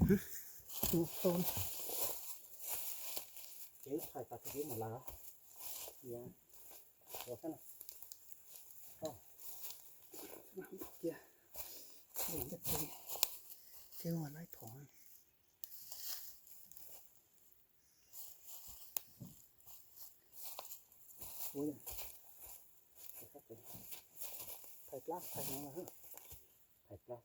Tus tau ces wb thaij tas tus kev mus lawm. Ua sab no. Cia, kev ua laib phom. Ua, thaij plab thaij no, thaij plab.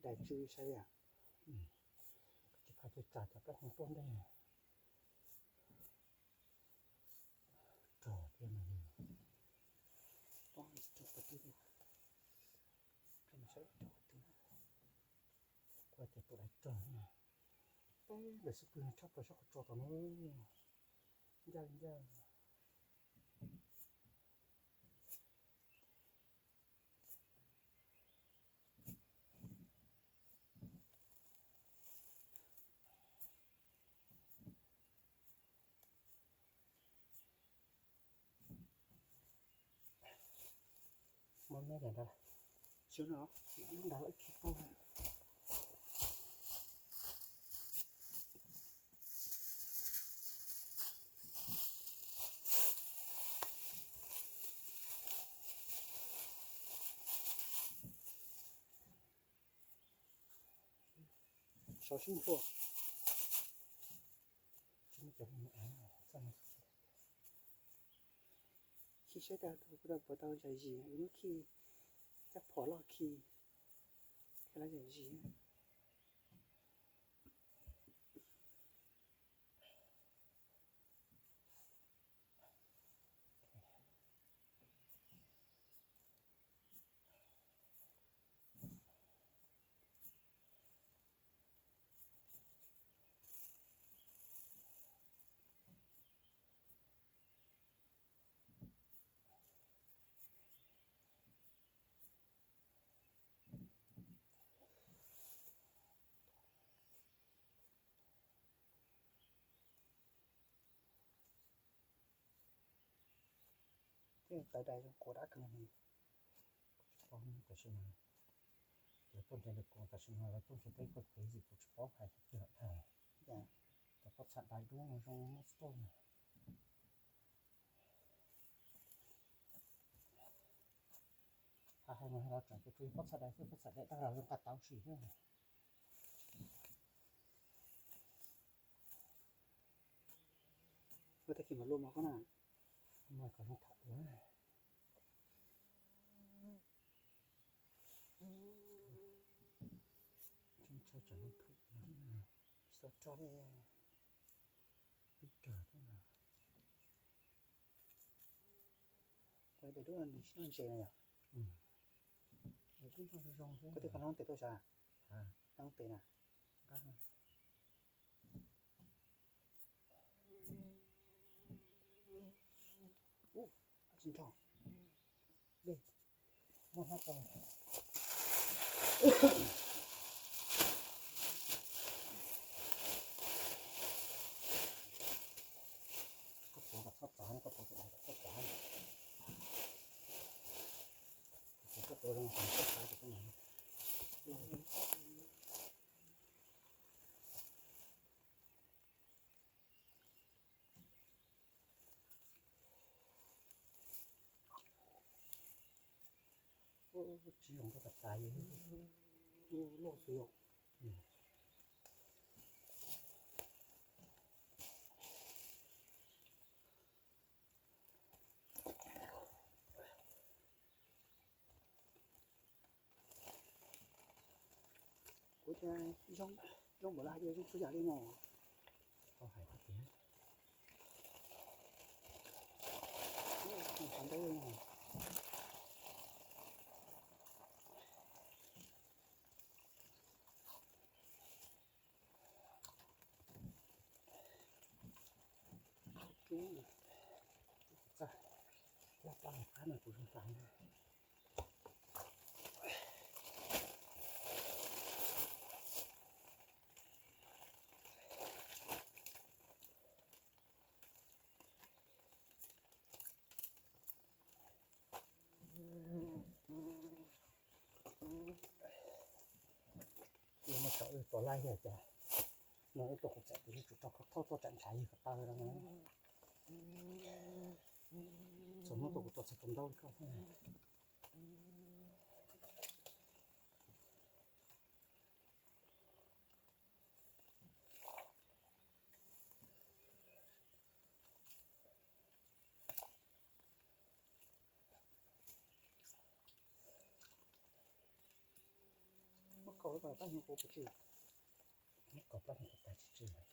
Dais tsw saib li. Tsis phais tus tsam cov kab hneev tuaj ntej. Rog thiab mas, poob tsis rog qhov twg li. Rog mas saib rog qhov twg. Kuv tias tus dais rog no, peb lawm xub pwg no tshaj plaws sab qhov tso tom no. Ncaj li ncaj. Muab meb daim ntawd, xyov no, lub ntawd ib khib paub. Sov sib nthuav. Khi saib tau kuv tau puas tau zam zis, lub khi cab phom loj khi, khi lawv zam zis. Tej tawv dais zoo quav dab kawg li. Kuv tsis paub tam sim no, lawv tuaj nrhiav lawv koom tam sim no lawv tuaj nrhiav tej qhov kev zim kuv tsis paub hais tiag tiag. Cov pob txha dais duab no zoo muaj txoj na. Hais hais mas los tseem tus tsw pob txha dais xwb, pob txha dais dab los zoo nqa tau sim xwb. Ua tag kis mas luaj mov koj na. Mas kom zoo tham ua. Tseem tso tsam no thum no, tsis tau tso li. Pib rog thiab no. Kuv daim duab nws tsis noj ntses no yom. Daim duab noj zoo zoo xwb. Koj twb qhov noob tes tuaj sav? Noob tes na. Ub, tsis nrog. Dej, muab hnab tso. Koj puav kom txhob txav, koj puav kom txhob txav. Koj puav zoo kom txhob txav. Tsis zoo koj tas tas li, loj xwb yom. Kuv tias zoo, zoo npaum li hais tias zoo txhua yam li no. Tau hais tias xav ntau li no. Txaj, laj plab hauv qab no kuv zoo tas. Tos laj yog cas no ib tug kuv txawm tus yuav tsum rau koj thauj tuaj tsam ntshav yog ko taw no. Txog hnub tuaj kuv tuaj txog tus ntaub li koj thiab. Muab kaus pab hnyuv kuv pov tseg. Muab kaus pab hnyuv kuv tas tsis tseg.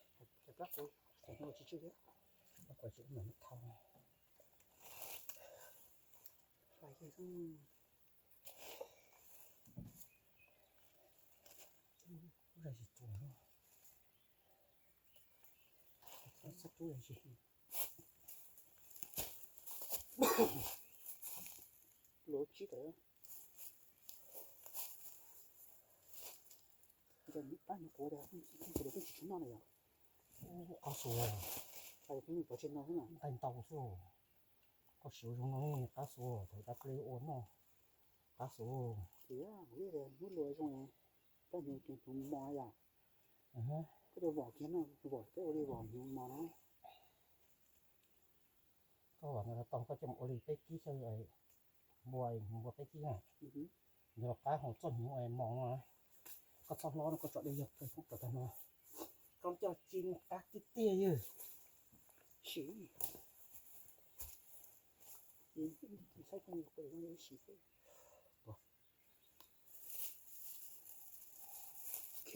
Ces pab kuv tas hnyuv tsis tseg thiab. Muab kaus tsis ub mas muab thau. Hlais kiag xwb. Ub, zaj tsis txuas no. Xab tub zaj tsis luv tsib tawm. Nco pab no kuv tias kuv tias peb tsis tshua noj na yom. Qab xua, nqaij ntau xwb. Koj siv zoo no qab xua thaum dab peb ua noj qab xua. Hnub luas zoo pab hnyuv hnyuv mos yom. Koj tus vom kiag no, vom peb ua li vom hnyuv mos na. Koj vam no tau koj coj mus ua li peb kib xwb, npua npua peb kib na. Yog los qab hau txoj hnyuv mos no. Koj txhob hlob no koj tso dej yog kawg poob rau tag no. Koj coj ci qab tiag tiag yog. Sim. Ok,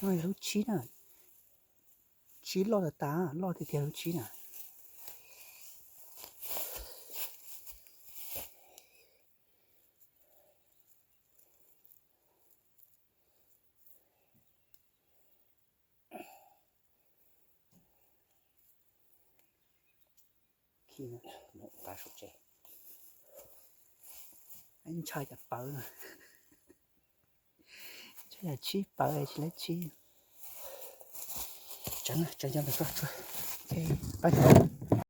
no yog lub tsib na. Tsib loj tas tas, loj tiag tiag lub tsib na. Khi no, qab saum tsev. Ntshai cas pawv, ntshai cas tsib pawv tsis lab tsib. Tseev, tseev cov ntawm koj tsuag. Ok, pab